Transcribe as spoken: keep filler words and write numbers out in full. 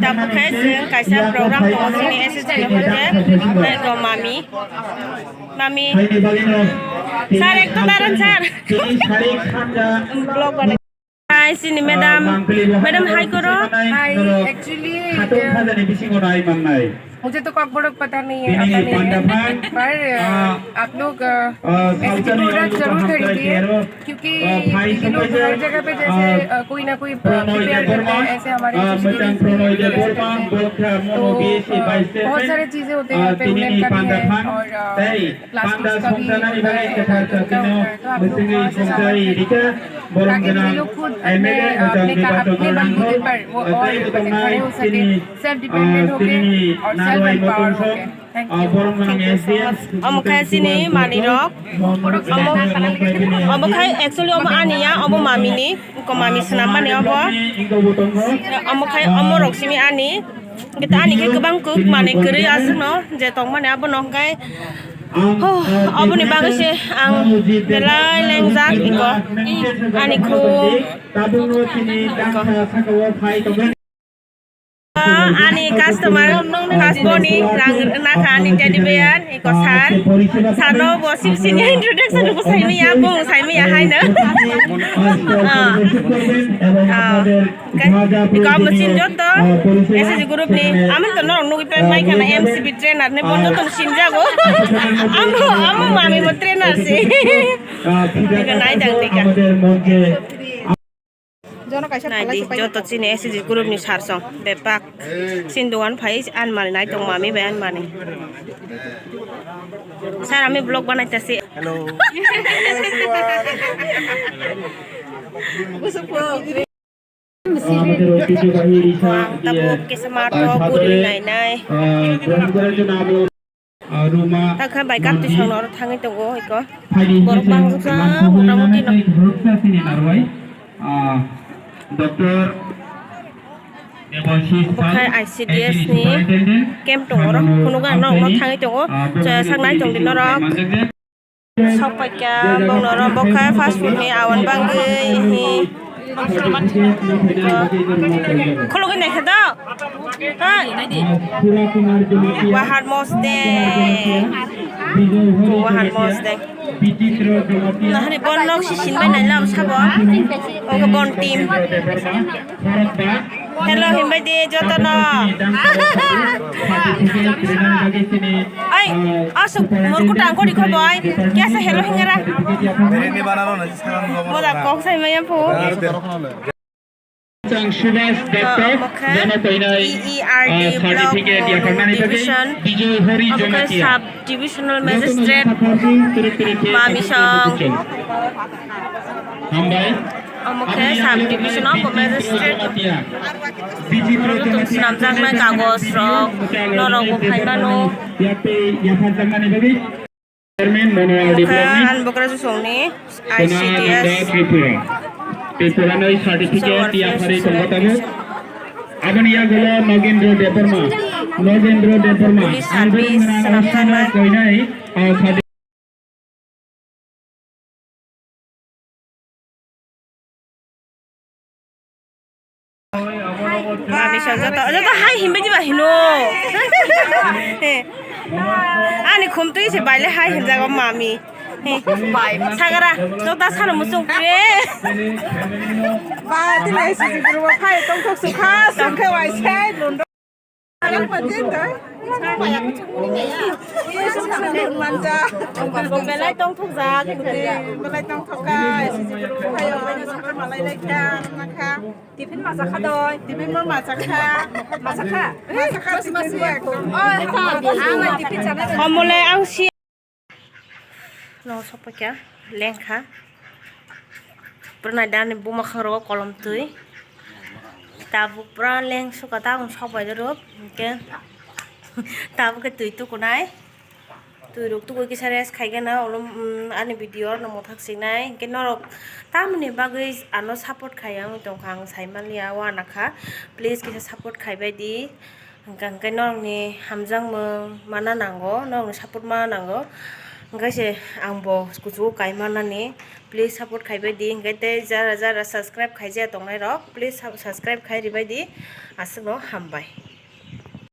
Tabuk khe chwng kaisa program tongo chini S S G ni hwnde, ego mami. Mami. Sir, ekto daran sir. Vlog banai. Hi, chini madam. Madam, hi koro. Hi, actually, मुझे तो कॉकबोर्ड पता नहीं है, आता नहीं है। पर, अ, आप लोग, अ, ऐसे प्रोडक्ट जरूर खरीदिए, क्योंकि दीदी लोग हर जगह पे जैसे, अ, कोई ना कोई, अ, प्रिपेयर करता है, ऐसे हमारे एसोसिएशन के प्रोडक्ट खरीदते हैं। तो, अ, बहुत सारे चीज़ें होते हैं, यहाँ पे वुलन का भी है और, अ, प्लास्टिक्स का भी होता है, तो आप लोग वहाँ से सामान खरीदिए, ताकि दीदी लोग खुद अपने, अपने का, अपने बलबूते पर वो और खड़े हो सके, सेल्फ डिपेंडेंट होके और सेल्फ एम्पावर होके। Thank you. Thank you so much. Omo khe chini mani rok. Omo, omo khe actually omo ani ya, omo mami ni. Ko mami swnam mani obo. Omo khe omo rok simi ani. Kita ani khe kwbang kuk mani kwrwi aswkno je tong mani abono hwnkhe. Ho, oboni bagwi se ang belai lengjak iko. Ani khum. Ani customer, first boni rang nakha ani teddy bear, iko sir. Sano bo sip sini introduction ko sai maya, bung sai maya hai no. Ah. Ah. Iko musin joto S S G group ni, amin to norok nugwi pek mai khana M C B trainer ni, bo joto sin jago. Amo, amo mami mo trainer si. Iko nai dang tika. Nai di, joto chini S S G group ni sir song, bepak. Sin dogan phai, anmani nai tong mami bai anmani. Sir, ami vlog banai tasi. Hello. Hello, everyone. Ang tabuk kisa mato buri nai nai. Takha bai kapti songno oro thangwi tongo iko. Borok bangsa motamuti no. Doctor Obo khai I C D S ni camp tongo oro. Phunukgo ang norokno thangwi tongo. Sak nai tongdi norok. Sok paikha bongno oro, bo khe fast food ni awan bangwi hi. Khulugwi naikha do. Hai. Wahar mosde. Wahar mosde. Nahani bon nok si sinbai nailam sabo. Ogo bon team. Hello, himbai di jotono. Ai, asuk murku tangkori kho boy. Kya se hello hingara? Moda kok sai maya phu. Chang Subhas Dutta, omo khe jana painai, E E R D ah, block certificate yakarnani bagwi division, Bijoy Hari omo khe Jamatia. Sub divisional magistrate, Mamisong. Hambai. Omo khe sub division o magistrate. Oro joto swnamjaknai kagoj rok norok bo phai mano. Chairman Manual Development. Ang bokra susong ni I C D S. Tripura. Tripura noi certificate ya phari tongkha tabuk. Aboni yagulo Nogendra Debbarma. Nogendra Debbarma. Police service swnamjaknai. Koinai, ah, Mami song joto, joto hai himbai diba hino. Ani khumtwi se baile hai hinjago mami. Sagara, joto sano muchung kre. Ba, tini S S G group o phai tongthok sukha, sukha waisai, lundo. Belai tongthokjak. Belai tongthokjak. Tiffin macha kha doi. Tiffin macha kha doi. Tiffin ma macha kha. Macha kha. Macha kha tiffin ekdom. Oi, ha. Ang tiffin chana. Omole ang si. No sokpakya lengkha. Pura naidani buma khoro kolom twi. Tabuk pura leng suka tabuk sokbai rok. Hingke tabuk ke twi tukunai. Twi rok tukui kisa rest khaigana ulo, mm, ani video no mothak sinai. Hingke norok tamoni bagwi ano support khai ang tongkha ang sai manliya wanakha. Please kisa support khaibai di. Hingka hingke norokni hamjakmung mana nango, norokni support mana nango. Hwnkhe se ang bo kuchugo kaimanani, please support khaibai di. Hwnkhe tei jara jara subscribe khaijak tongnai rok, please sub-, subscribe khai ribai di. Aswkno hambai.